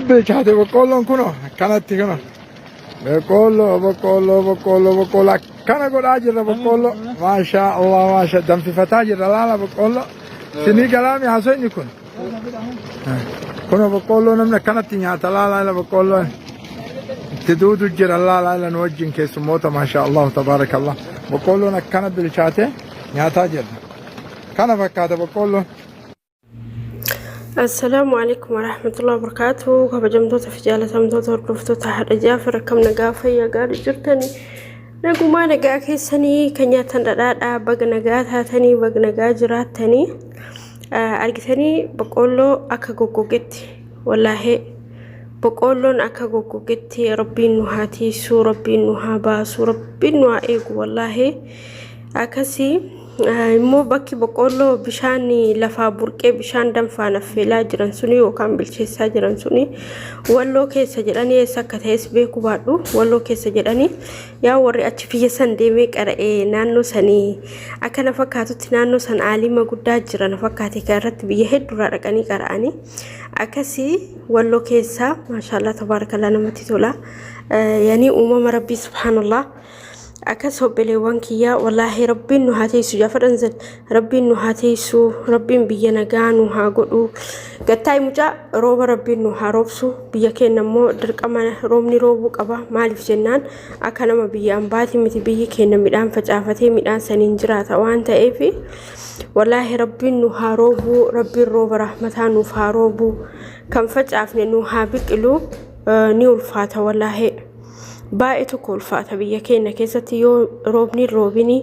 Bilchaate boqqoolloon kunoo akkanatti kunoo. Boqqoolloo boqqoolloo boqqoolloo boqqoolloo akkana godhaa jirra boqqoolloo. Maashaa Allah maashaa danfifataa jirra laala boqqoolloo. Sinii galaami haasofni kun. Kunoo boqqoolloo namni akkanatti nyaata laala ila boqqoolloo. Itti duudu jira laala ila nu wajjin keessummoota maashaa Allah tabaarakallah. Boqqoolloon akkana bilchaate nyaataa jirra. Kana fakkaata boqqoolloon. Assalaamu alaikum warahmatullahi wabarakatuh. Kabajamtoota fi jaalatamtoota hordoftoota haadha Jaafar akkam nagaa fayyaa gaarii jirtanii nagumaa nagaa keessanii kan nyaatan dhadhaadhaa baga nagaa taatanii baga nagaa jiraattanii argitanii boqqoolloo akka goggogetti wallaahee boqqoolloon akka goggogetti rabbiin nu haa tiisuu rabbiin nu haa baasuu rabbiin nu haa eegu wallaahee akkasii immoo bakki boqqoolloo bishaan lafaa burqee bishaan danfaan affeelaa jiran suni yookaan bilcheessaa jiran suni walloo keessa jedhanii eessa akka ta'es beekuu baadhu walloo keessa jedhanii yaa warri achi biyya san deemee qara'ee naannoo sanii akka na fakkaatutti naannoo san aalima guddaa jira na fakkaate kan irratti biyya hedduurraa dhaqanii qara'anii akkasii walloo keessa maashaallah tabaarakallaa namatti tola yani uumama rabbii subhaanallah. Akkas obboleewwan kiyya wallaahi rabbiin nu haa teessu jaafadhan zan rabbiin nu haa teessu rabbiin biyya nagaa nu haa godhu gattaa'e mucaa rooba rabbiin nu haa roobsu biyya keenya immoo dirqama roobni roobuu qaba maaliif jennaan akka nama biyya ambaati miti biyyi keenya midhaan facaafatee midhaan saniin jiraata waan ta'eef wallaahi rabbiin nu haa roobuu rabbiin rooba rahmataa nuuf haa roobuu kan facaafne nu haa biqilu ni ulfaata wallaahi. Baay'ee tokko ulfaata biyya keenya keessatti yoo roobni hin roobini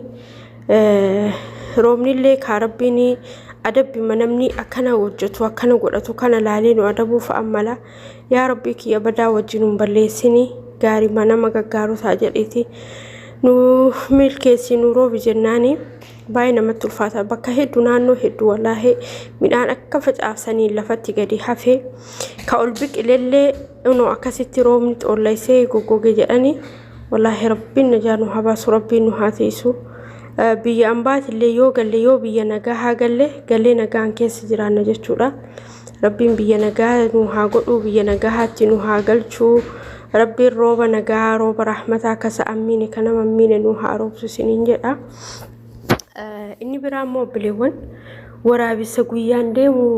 roobnillee kaa rabbiin adabbima namni akkana hojjetu akkana godhatu kana laalee nu adabuu fa'a mala yaa rabbii kiyya badaa wajjin hin balleessini gaarima nama gaggaaru ta'a jedhiiti nu milkeessi nu roobi jennaani baay'ee namatti ulfaata bakka hedduu naannoo hedduu wallaahi midhaan akka facaasanii lafatti gadi hafe ka ol biqilellee Inuu akkasitti roobni xoollaysee goggoge jedhani wallaahi rabbiin najaa nu haa baasu rabbiin nu haa tiisu biyya ambaatillee yoo galle yoo biyya nagaa haa galle gallee nagaan keessa jiraanna jechuudha rabbiin biyya nagaa nu haa godhu biyya nagahaatti nu haa galchuu rabbiin rooba nagaa rooba rahmataa kasa ammiine ka nama ammiine nu haa roobsu isiniin jedha Inni biraa immoo obboleewwan waraabessa guyyaan deemu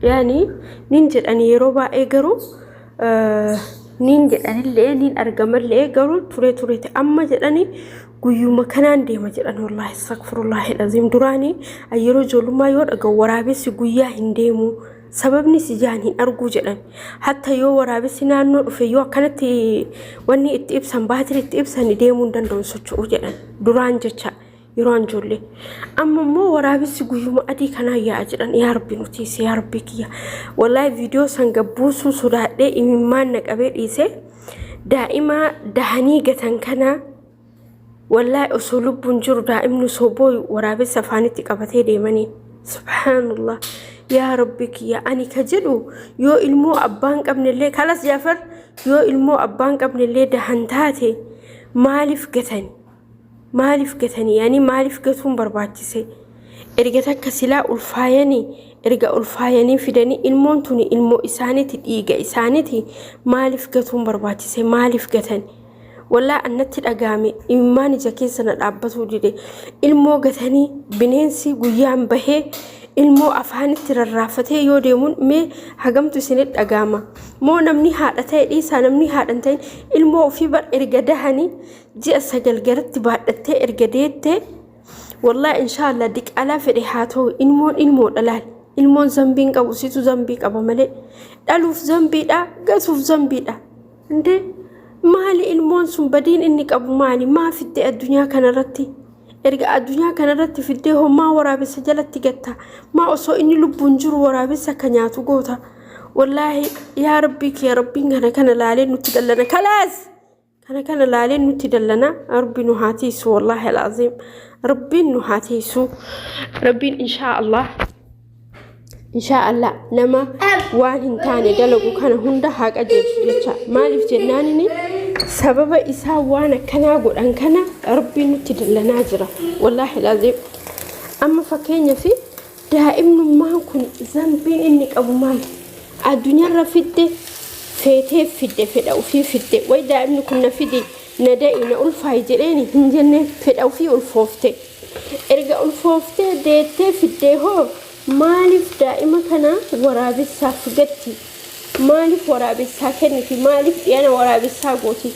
yaani nin jedhani yeroo baay'ee garuu nin jedhanillee nin argamallee garuu turee tureeti amma jedhani guyyuma kanaan deema jedhan wallaahi astagfirullaahi aziim duraanii yeroo ijoollummaa yoo dhaga'u waraabessi guyyaa hin deemu Sababni ijaan hin arguu jedhan. Hatta yoo waraabessi naannoo dhufe yoo akkanatti wanni itti ibsan baatiri itti ibsan deemuu hin danda'u socho'uu jedhan. Duraan jecha yeroo an ijoollee. Amma immoo waraabessi guyyuma adii kanaa yaa'a jedhan yaa rabbi nu tiisi yaa rabbi kiyya. Wallaahi viidiyoo san gabbuusuu sodaadhee imimmaan na qabee dhiisee daa'ima dahanii gatan kana Wallaahi osoo lubbuun jiru daa'imni osoo booyu waraabessa afaanitti qabatee deemanii. Subhaanallah. Yaa Rabbi kiyya ani ka jedhu yoo ilmoo abbaan qabnellee kalas Jaafar yoo ilmoo abbaan qabnellee dahan taate maaliif gatani? Maaliif gatani? Yani maaliif gatuun barbaachise? Erga takka silaa ulfaayanii erga ulfaayanii fidanii ilmoon tuni ilmoo isaaniiti dhiiga isaaniiti maaliif gatuun barbaachise? Maaliif gatani? Wallah annatti dhaga'ame imimmaan ija keessa na dhaabbatuu dide. Ilmoo gatanii bineensi guyyaan bahee ilmoo afaanitti rarraafatee yoo deemuun mee hagamtu isinitti dhaga'ama. Moo namni haadha ta'e dhiisaa namni haadha hin ta'in ilmoo ofii bar erga dahanii ji'a 9 garatti baadhattee erga deettee wallahi inshaallah diqaalaa fedhe haa ta'u ilmoon ilmoodha laal. Ilmoon zambii hin qabu situ zambii qaba malee dhaluuf zambiidha gatuuf zambiidha. Indee maali ilmoon sun badiin inni qabu maali maa fiddee addunyaa kanarratti erga addunyaa kanarratti fiddee hoo maa waraabessa jalatti gatta maa osoo inni lubbuun jiru waraabessa akka nyaatu goota wallaahi yaa rabbii kiyya rabbiin kana kana laalee nutti dallana kalaas kana kana laalee nutti dallana rabbi nu haa tiisu wallaahi alaaziim rabbiin nu haa tiisu rabbiin inshaa allah Inshaa Allah nama waan hin taane dalagu kana hunda haa qajeelchu jecha. Maaliif jennaan inni sababa isaa waan akkanaa godhan kana rabbiin nutti dallanaa jira. Wallaahi laazim. Amma fakkeenyaaf daa'imnummaan kun zambiin inni qabu maali? Addunyaarra fidde Feetee fidde, fedha ofii fidde. Way daa'imni kun na fidi, na da'i, na ulfaayi jedheeni hin jenne, fedha ofii ulfoofte. Erga ulfooftee deettee fiddee hoo maaliif daa'ima kana waraabessaaf gatti? Maaliif waraabessaa kenniti? Maaliif dhiyana waraabessaa gooti?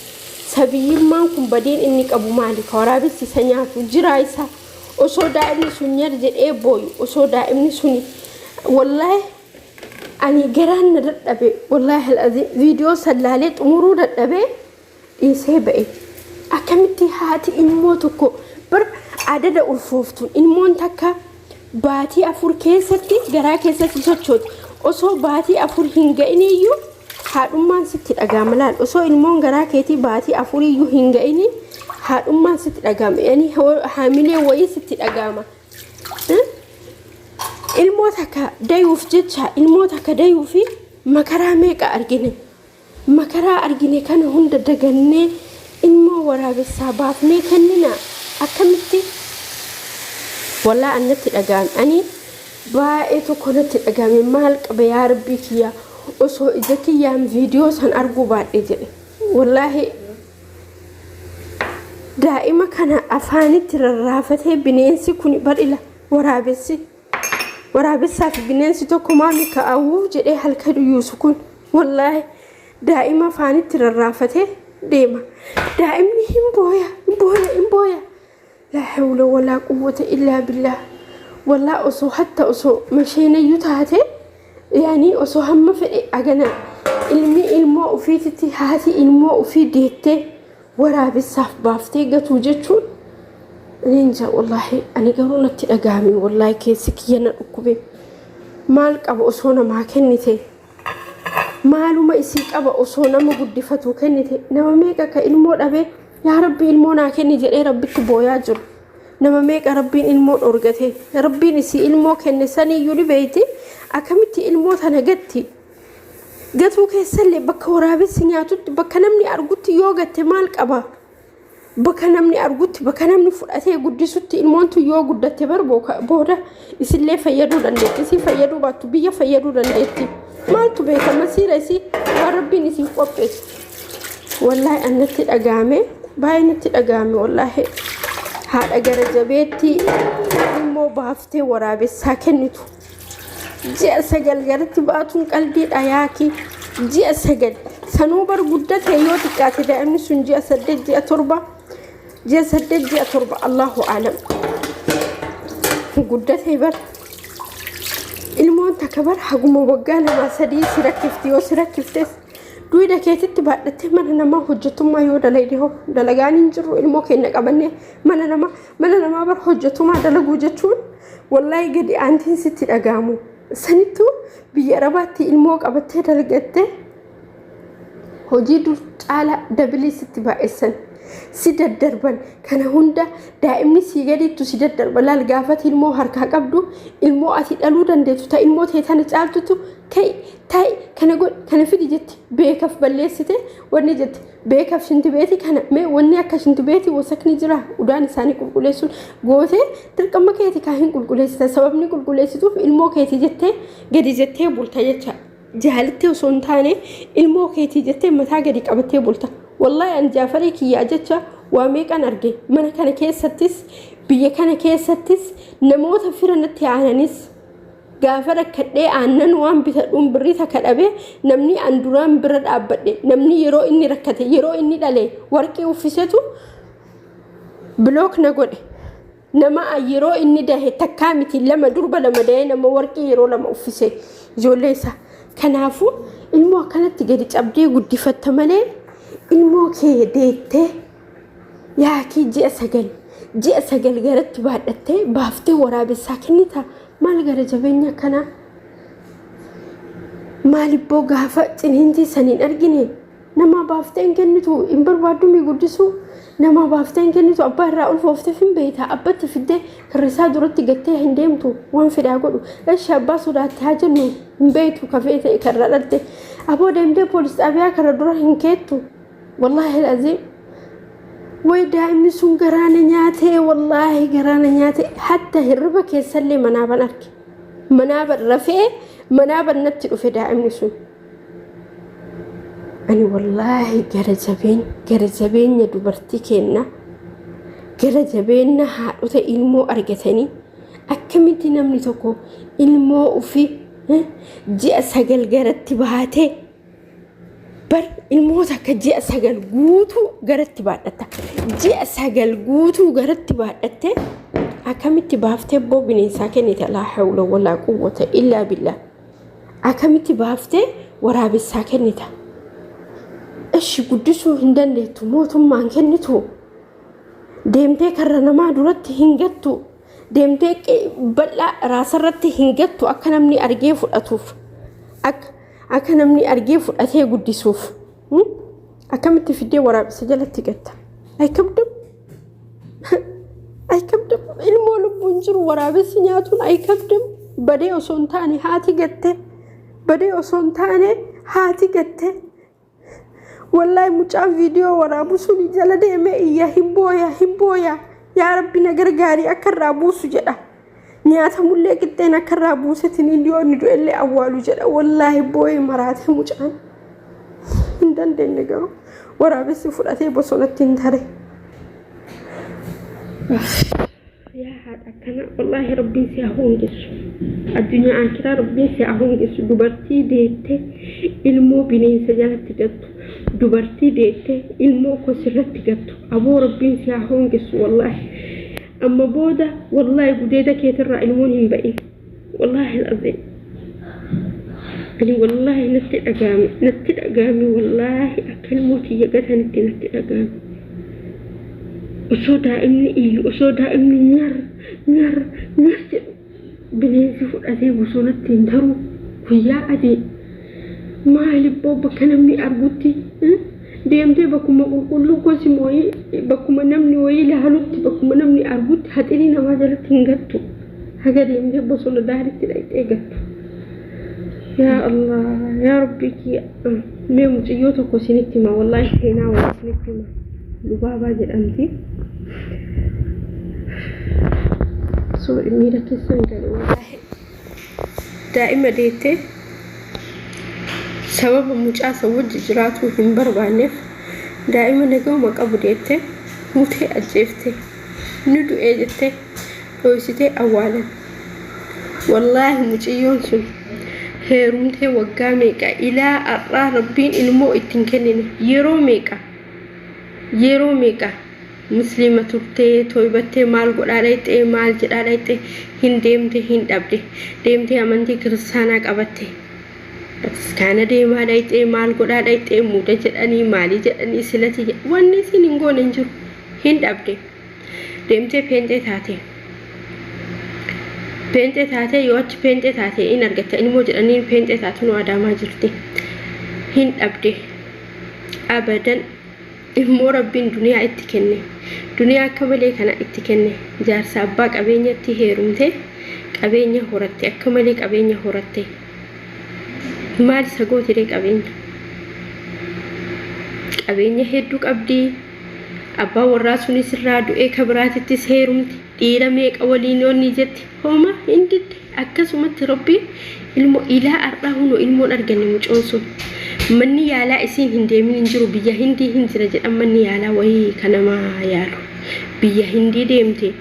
Sabiyyummaan kun badiin inni qabu maali? Ka waraabessi isa nyaatu jiraa isa. Osoo daa'imni sun nyar jedhee booyu, osoo daa'imni suni, wallaahi ani garaan na dadhabe, wallaahi alazim, viidiyoo san laalee xumuruu dadhabee dhiisee ba'e. Akkamitti haati ilmoo tokko bar adada ulfooftuun ilmoon takka baatii 4 keessatti garaa keessatti sochooti. Osoo baatii 4 hin ga'iniyyuu haadhummaan sitti dhaga'ama laal. Osoo ilmoon garaa keetii baatii afuriyyuu hin ga'ini haadhummaan sitti dhaga'ama. Yani haamilee wayii sitti dhaga'ama. Ilmoo takka dayuuf jecha, ilmoo takka dayuufi makaraa meeqa argine. Makaraa argine kana hunda dagannee ilmoo waraabessaa baafnee kennina akkamitti? Wallaa an natti dhaga'ame, ani baay'ee tokko natti dhaga'ame. Maal qaba yaa rabbii kiyya osoo ija kiyyaan viidiyoo san arguu baadhe jedhe. Wallaahi daa'ima kana afaanitti rarraafatee bineensi kun badhila waraabessi. Waraabessaa fi bineensi tokko maami ka'awuu jedhee halkan uyyuusu kun wallaahi daa'ima afaanitti rarraafatee deema. Daa'imni hin booya, hin booya, hin booya. Laa hawla walaa quwwata illaa billaah. Wallaa osoo hatta osoo masheenayyuu taate, yaani osoo hamma fedhe agana ilmi ilmoo ofiititti haati ilmoo ofii deettee waraabessaaf baaftee gatuu jechuun ninja. Wallaahi ani garuu natti dhagahame, wallaahi keessi kiyya na dhukkube. Maal qaba osoo namaa kennite? Maaluma isii qaba osoo nama guddifatu kennite? Nama meeqa ka ilmoo dhabe yaa rabbi ilmoo naa kenni jedhee rabbitti booyaa jiru. Nama meeqa rabbiin ilmoo dhorgate? Rabbiin isii ilmoo kenne saniyyuu ni beeyti. Akkamitti ilmoo tana gatti? Gatuu keessallee bakka waraabessi nyaatutti, bakka namni argutti yoo gatte maal qaba? Bakka namni argutti, bakka namni fudhatee guddisutti ilmoon tun yoo guddatte bar booda isillee fayyaduu dandeetti. Isii fayyaduu baattu biyya fayyaduu dandeetti. Maaltu beeka masiira isii, waan rabbiin isiif qopheesse? Wallaahi an natti dhagahame, baay'ee natti dhagahame. Wallaahi haadha gara jabeetti ilmoo baaftee waraabessaa kennitu. Ji'a 9 garatti baatuun qalbiidha yaaki. Ji'a 9 sanuu bar guddate yoo xiqqaate daa'imni sun ji'a 8, ji'a 7, ji'a 8, ji'a 7, allahu aalam, guddate bar. Ilmoon takka bar haguma waggaa 2 3 si rakkifti. Yoo si rakkiftes duyda keetitti baadhattee mana namaa hojjetummaa yoo dalayde hoo? Dalagaan hin jiru, ilmoo keenya qabannee mana namaa bar hojjetummaa dalaguu jechuun wallaahi gadi aantiin sitti dhaga'amu. Sanittuu biyya arabaatti ilmoo qabattee dalagattee hojii dur caala dabilii sitti baay'essan, si daddarban. Kana hunda daa'imni sii gadiittu si daddarba laal. Gaafati ilmoo harkaa qabdu, ilmoo ati dhaluu dandeettu ta ilmoo tee tana caaltutu ka'i, taa'i, kana godhi, kana fidi jetti. Beekaf balleessite wanni jetti, beekaf shintibeetii kana mee wanni akka shintibeetii wasakni jira? Udaan isaanii qulqulleessuun gootee dirqama keeti kaa hin qulqulleessita. Sababni qulqulleessituuf ilmoo keetii jettee gadi jettee bulta jecha. Jaalittee osoo hin taane ilmoo keetii jettee mataa gadi qabattee bulta. Wallaahi an Jaafarii kiyyaa jecha waa meeqan arge mana kana keessattis, biyya kana keessattis, namoota fira natti aananis. Gaafa rakkadhee aannan waan bitadhuun birrii takka dhabe, namni an duraan bira dhaabbadhe, namni yeroo inni rakkate, yeroo inni dhale warqii uffisetu block na godhe. Nama yeroo inni dahe takkaa miti lama, durba lama dahee, nama warqii yeroo lama uffise ijoollee isaa. Kanaafuu ilmoo akkanatti gadi cabdee guddifatta malee ilmoo kee deettee yaakii ji'a 9, ji'a 9 garatti baadhattee baaftee waraabessaa kennita? Maal gara jabeenya akkanaa? Maalibboo gaafa ciniintii saniin argine nama baaftee hin kennitu, hin barbaaddu mi guddisuu? Nama baaftee hin kennitu. Abbaa irraa ulfoofteef hin beekta. Abbatti fiddee karrisaa duratti gattee hin deemtu, waan fedhaa godhu. Eshi, abbaa sodaatte haa jennu, hin beektu kafee ta'e karra dhalte. Aboo deemtee poolis xaabiyaa karra dura hin keettu. Wallaahi alazim. Way daa'imni sun garaana nyaatee, wallaahi garaana nyaatee, hatta hirriba keessallee manaaban arge. Manaaban rafee manaaban natti dhufe daa'imni sun. Ani wallaahi gara jabeen gara jabeenya dubartii kenna gara jabeenya haadhota ilmoo argatanii akkamitti namni tokko ilmoo ofii ji'a 9 garatti baatee bar ilmoo takka ji'a 9 guutuu garatti baadhatta. Ji'a 9 guutuu garatti baadhattee akkamitti baaftee boo bineensaa kennite? Laa hawla walaa quwwata illaa billah. Akkamitti baaftee waraabessaa kennita? Ishi guddisuu hin dandeettu, mootummaan kennitu. Deemtee karra namaa duratti hin gattu. Deemtee bal'aa raasarratti hin gattu akka namni argee fudhatuuf. Akka namni argee fudhatee guddisuuf. Akkamitti fiddee waraabessa jalatti gatta? Ayikabdam. Ayikabdam. Ilmoo lubbuun jiru waraabessi nyaatuun ayikabdam. Badee osoo hin taane haati gatte. Badee osoo hin taane haati gatte. Wallaahi mucaan viidiyoo waraabu sun jala deemee iyya, hin booya, hin booya. Yaa Rabbi na gargaarii akka irraa buusu jedha. Nyaatamullee qixxeen akka irraa buusetiin yoo inni du'ellee awwaalu jedha. Wallaahi boo'ee maraate mucaan. Hin dandeenye garuu waraabessi fudhatee bosonatti hin tare. Yaa haadha akkana wallaahi Rabbiin si haa hongessu. Addunyaa akiraa Rabbiin si haa hongessu. Dubartii deettee ilmoo bineensa jalatti gattu. Dubartii deettee ilmoo kosirratti gattu. Aboo Rabbiin si haa hongessu wallaahi. Amma booda wallaahi gudeeda keetirraa ilmoon hin ba'in. Wallaahi al'aziim. Ani wallaahi natti dhaga'ame, natti dhaga'ame, wallaahi akka ilmoo tiyya gatanitti natti dhaga'ame. Osoo daa'imni iyyu, osoo daa'imni nyar nyar nyar jedhu bineensi fudhatee bosonatti hin taru guyyaa adii. Maalibboo bakka namni argutti deemtee bakkuma qulqulluu gosi wayii, bakkuma namni wayii ilaalutti, bakkuma namni argutti haxirii namaa jalatti hin gattu. Haga deemtee bosona daaritti dhaqxee gattu. Yaa Allah, yaa Rabbi kiyya. Mee mucayyoo tokko isinitti hima, wallaahi seenaa wayii isinitti hima. Lubaabaa jedhamti. Sorry, miira keessan gale wallaahi. Daa'ima deettee sababa mucaa isa wajji jiraatuu hin barbaanneef daa'ima nagahuma qabu deettee mutee ajjeeftee ni du'ee jettee dhoysitee awwaalan. Wallaahi mucayyoon sun heerumtee waggaa meeqa ilaa har'aa Rabbiin ilmoo ittiin kennine. Yeroo meeqa, yeroo meeqa musliima turtee toybattee maal godhaa dhayxee, maal jedhaa dhayxee, hin deemte, hin dhabde. Deemtee amantii kiristaanaa qabatte. Bataskaana deemaa dhayxee, maal godhaa dhayxee, muuda jedhanii, maalii jedhanii, silati wanni isin hin goone hin jiru, hin dhabde. Deemtee peenxee taate. Peenxee taatee yoo achi peenxee taate in argatta ilmoo jedhanii peenxee taatu nu adaamaa jirti. Hin dhabde. Abadan immoo Rabbiin duniyaa itti kenne. Duniyaa akka malee kana itti kenne. Jaarsa abbaa qabeenyatti heerumte, qabeenya horatte, akka malee qabeenya horatte. Maal isa gootiree qabeenya? Qabeenya hedduu qabdi. Abbaan warraa sunis irraa du'ee kabiraatittis heerumti. Dhiira meeqa waliin yoonni jetti hooma hin didde. Akkasumatti Rabbiin ilmoo ilaa har'aa hunoo ilmoon arganne mucoon sun. Manni yaalaa isiin hin deemin hin jiru, biyya Hindii hin jira jedhan, manni yaalaa wayii kan nama yaalu. Biyya Hindii deemte,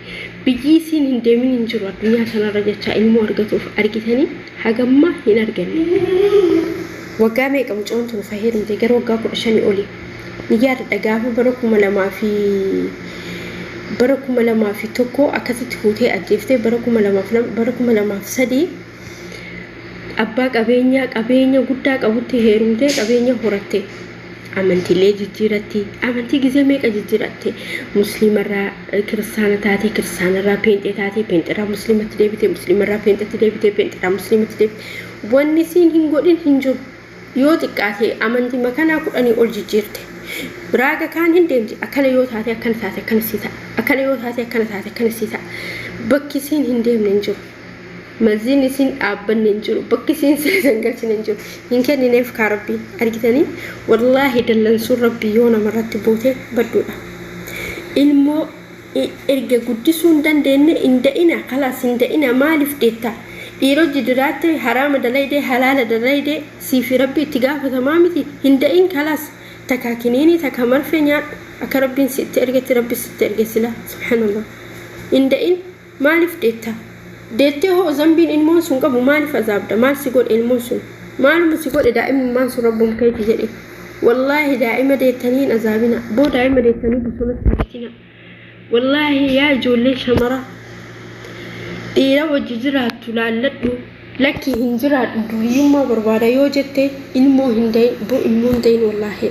biyyi isiin hin deemin hin jiru addunyaa sanarra jecha ilmoo argatuuf, argitanii hagammaa hin arganne. Waggaa meeqa mucoon tun faheerumte? Gara waggaa 15 oli. Ni yaadadha gaafa bara 2001 akkasitti fuutee ajjeeftee, bara 2002, bara 2003 abbaa qabeenyaa qabeenya guddaa qabutti heerumtee qabeenya horatte. Amantiilee jijjiiratti, amantii gizee meeqa jijjiiratte? Musliimarraa kiristaana taate, kiristaanarraa peenxee taate, peenxeerraa musliimatti deebite, musliimarraa peenxetti deebite, peenxeerraa musliimatti deebite. Wanni isiin hin godhin hin jiru. Yoo xiqqaate amantii makanaa 10 ol jijjiirte. Raaga kaan hin deemti, akkana yoo taate akkana taate akkana sii ta'a, akkana yoo taate akkana taate akkana sii ta'a. Bakki isiin hin deemne hin jiru. Maziin isiin dhaabbanne hin jiru. Bakki isiin seesan galchine hin jiru. Hin kennineef kaa Rabbii. Argitanii, wallaahi dallansuun Rabbii yoo namarratti buute badduudha. Ilmoo erga guddisuu hin dandeenye hin da'ina, kalaas hin da'ina. Maaliif deetta? Dhiira hojii jiraatte haraama dalaydee halaala dalaydee siifi rabbi itti gaafatamaa miti hin da'in kalaas takkaa kiniinii takka marfee nyaadhu akka rabbiin si itti ergetti rabbi sitti erge sila subhanallah hin da'in maaliif deetta deettee hoo zambiin ilmoon sun qabu maaliif azaabda maal si godhe ilmoon sun maaluma si godhe daa'imummaan sun rabbum keeti jedhe wallaahi daa'ima deettanii hin azaabina boo daa'ima deettanii bosonatti hin gatina Wallaahi yaa ijoollee shamara dhiira wajji jiraattu laalladhu lakki hin jiraadhu duriyyummaa barbaada yoo jette ilmoo hin dayin boo ilmoo hin dayin wallaahi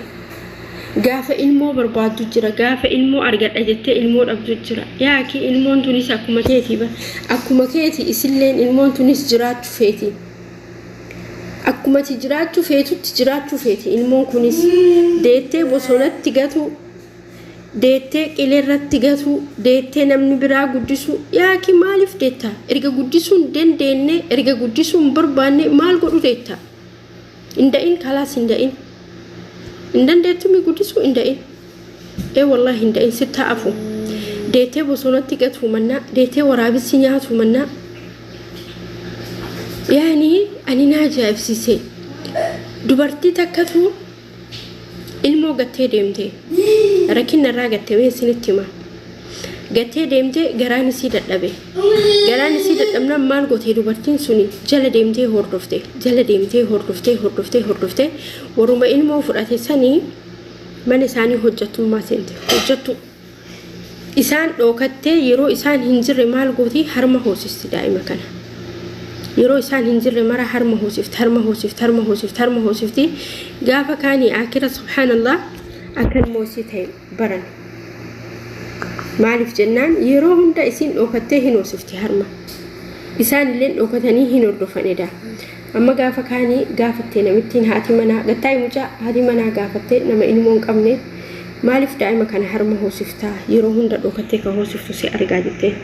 gaafa ilmoo barbaaddu jira gaafa ilmoo argadha jettee ilmoo dhabdu jira yaa kee ilmoon tunis akkuma keeti ba akkuma keeti isilleen ilmoon tunis jiraachuu feeti akkumati jiraachuu feetutti jiraachuu feeti ilmoon kunis deettee bosonatti gatu Deettee qileerratti gatuu, deettee namni biraa guddisuu, yaaki maaliif deetta? Erga guddisuu hin dandeenne, erga guddisuu hin barbaanne maal godhu deetta? Hin da'in kalaas hin da'in. Hin dandeettu mi guddisuu hin da'in. Ee wallaahi hin da'in sitti haa afu. Deettee bosonatti gatuu mannaa, deettee waraabessi nyaatu mannaa. Yaani ani na ajaa'ibsiise. Dubartii takkatu Ilmoo gattee deemte. Rakkinna irraa gatte mee isinitti hima. Gattee deemte garaan isii dadhabe. Garaan isii dadhabnaan maal goote dubartiin suni jala deemtee hordofte. Jala deemtee hordoftee hordoftee hordoftee waruma ilmoo fudhate sanii mana isaanii hojjettummaa seente. Hojjettuu. Isaan dhookattee yeroo isaan hin jirre maal gooti harma hoosisti daa'ima kana. Yeroo isaan hin jirre mara harma hoosifti harma hoosifti harma hoosifti harma hoosifti gaafa kaanii akira subhaanallah akka ilmoo isii ta'e baran. Maaliif jennaan yeroo hunda isiin dhookattee hin hoosifti harma. Isaan illee dhookatanii hin hordofan edaa. Amma gaafa kaanii gaafatte namittiin haati manaa gattaa'e mucaa haati manaa gaafatte nama ilmoo hin qabne maaliif daa'ima kana harma hoosiftaa yeroo hunda dhokattee ka hoosiftu si argaa jetteen.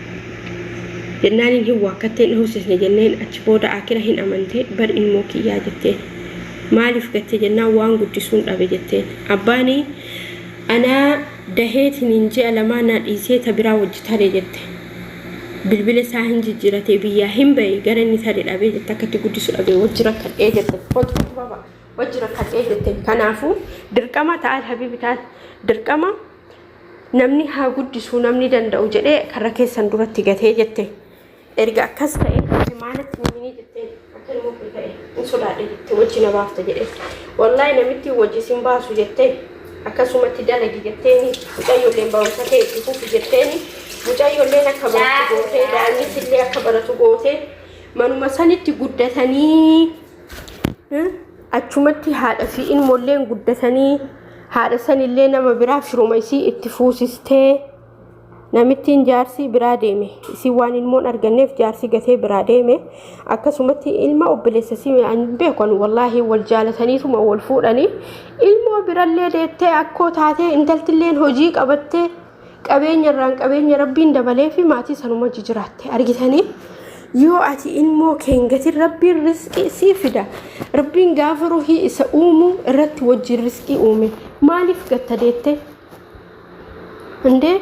Jennaaniin hin waakkattee hin hoosisne jenneen achi booda akira hin amante bar ilmoo kiyyaa jetteen. Maaliif gatte jennaan waan guddisuun dhabe jetteen. Abbaani anaa daheetiniin ji'a lamaa na dhiisee ta biraa wajji tare jette. Bilbila isaa hin jijjiirate biyyaa hin bahe gara inni tare dhabee jette akka itti guddisu dhabee wajji rakkadhee jette. Kootu kootu baba wajji rakkadhee jette. Kanaafuu dirqama ta'al habibi ta'al dirqama namni haa guddisuu namni danda'u jedhee karra keessan duratti gatee jette. Erga akkas ta'e maalitti himinii jetteen akka ilmoo kee ta'e hin sodaadhe jette wajji na baafta jedhee. Wallaahi namitti wajji sin baasu jettee akkasumatti dalagi jetteeni mucayyoolleen barumsa kee itti fufi jetteeni mucayyoolleen akka baratu gootee daa'imnis illee akka baratu gootee manuma sanitti guddatanii achumatti haadha fi ilmoolleen guddatanii haadha sanillee nama biraa firuma isii itti fuusistee Namittiin jaarsi biraa deeme. Isiin waan ilmoon arganneef jaarsi gatee biraa deeme. Akkasumatti ilma obboleessa isii ani beeku ani wallaahi wal jaalataniituma wal fuudhanii ilmoo birallee deettee akkoo taatee intaltilleen hojii qabattee qabeenya irraan qabeenya rabbiin dabalee fi maatii sanuma wajji jiraatte argitanii. Yoo ati ilmoo kee hin gatin rabbiin risqii sii fida. Rabbiin gaafa ruhii isa uumu irratti wajjin risqii uume. Maaliif gatta deettee? Indee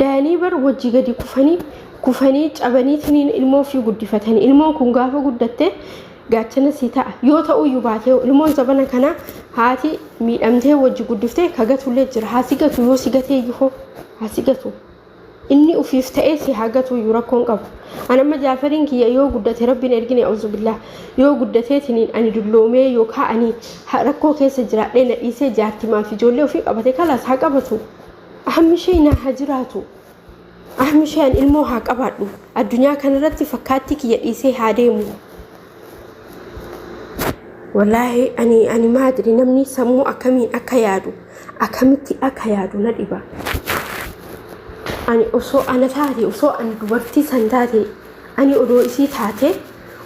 dayanii bar wajji gadi kufanii kufanii cabaniitiniin ilmoo ofii guddifatanii ilmoon kun gaafa guddatte gaachana sii ta'a yoo ta'uyyuu baatee ilmoon zabana kana haati miidhamtee wajji guddiftee ka gatullee jira haa si gatu yoo si gatee iyyuu haa si gatu. Inni ufiif ta'ee si haa gatuuyyuu rakkoon qabu. An amma Jaafariin kiyya yoo guddate rabbiin ergine auzubillah yoo guddateetiniin ani dulloomee yookaa ani rakkoo keessa jiraadhee na dhiisee jaartimaa fi ijoollee ofii qabate kalaas haa qabatu. Ahammi ishee naa haa jiraatu. Ahammi ishee an ilmoo haa qabaadhu. Addunyaa kanarratti fakkaattii kiyya dhiisee haa deemu. Wallaahi ani maadri namni sammuu akkamiin akka yaadu akkamitti akka yaadu na dhiba. Ani osoo ana taate osoo ani dubartii san taate ani odoo isii taate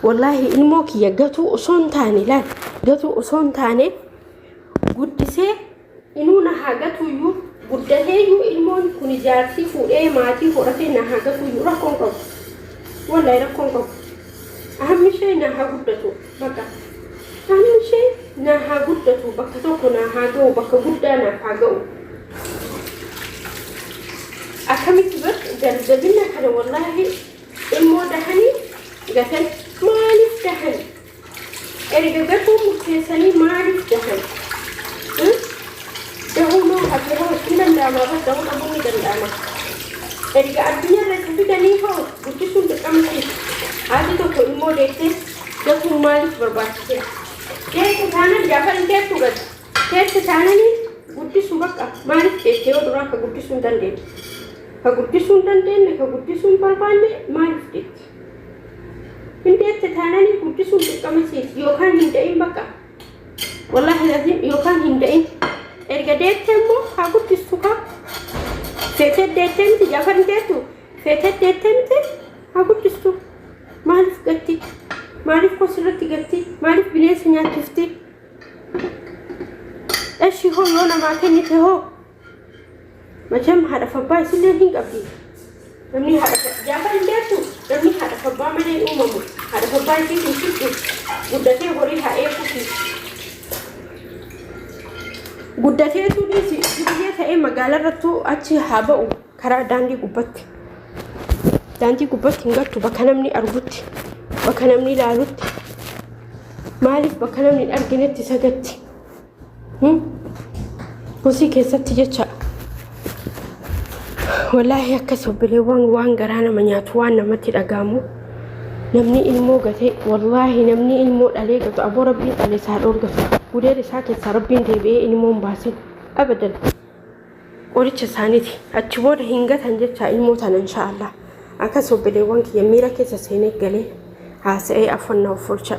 wallaahi ilmoo kiyya gatuu osoo hin taane laal gatuu osoo hin taane guddisee inuu na haa gatuuyyuu guddateeyyuu ilmoon kun jaartii fuudhee maatii horatee na haa gatuuyyuu rakkoon qabu. Wallaahi rakkoon qabu. Ahammi ishee na haa guddatu bakka. Ahammi ishee na haa guddatu bakka tokko na haa ga'u bakka guddaa naaf haa ga'u. Akkamitti bar jabina kana wallaahi ilmoo dahanii Gatan maaliif dahan? Erga gatuu murteessanii maaliif dahan? Dahuu noo hafe hoo hin danda'ama bar dahuu dhabuun ni danda'ama. Erga addunyaarra isa fidanii hoo guddisuun dirqama siiti. Haati tokko ilmoo deettee gatuun maaliif barbaachise? Deette taanan Jaafar hin deettu gatu. Deette taananii guddisuu bakka maaliif deette yoo duraa ka guddisuu hin dandeenye? Ka guddisuu hin dandeenye ka guddisuu hin barbaanne maaliif deette? Hin deette taananii guddisuun dirqama siiti yookaan hin da'in bakka. Wallaahi laziim yookaan hin da'in. Erga deette immoo haa guddistu kaa. Feetee deettee miti Jaafar hin deettu. Feetee deettee miti haa guddistu. Maaliif gatti? Maaliif kosirratti gatti? Maaliif bineensa nyaachifti? Eshi hoo yoo namaa kennite hoo? Machem haadha abbaa isillee hin qabdi. Namni haadha Jaafar hin beektu namni haadha abbaa malee hin uumamu. Haadha abbaa isiitiin fiddu guddatee horii haa eeguufi. Guddateetu dhiisi duriyyee ta'ee magaalaa irrattuu achi haa ba'u karaa daandii gubbatti. Daandii gubbatti hin gattu bakka namni argutti bakka namni ilaalutti. Maaliif bakka namni hin arginetti isa gatti? Kosii keessatti jecha wallaahi akkas obboleewwan waan garaa nama nyaatu waan namatti dhagaamu namni ilmoo gatee wallaahi namni ilmoo dhalee gatu aboo rabbiin dhale isaa dhoorgatu gudeeda isaa keessaa rabbiin deebi'ee ilmoo hin baasin abadan qoricha isaaniiti achi booda hin gatan jecha ilmoo tana inshaallah akkas obboleewwan kiyya miira keessa seenee galee haasa'ee afwan na of oolcha.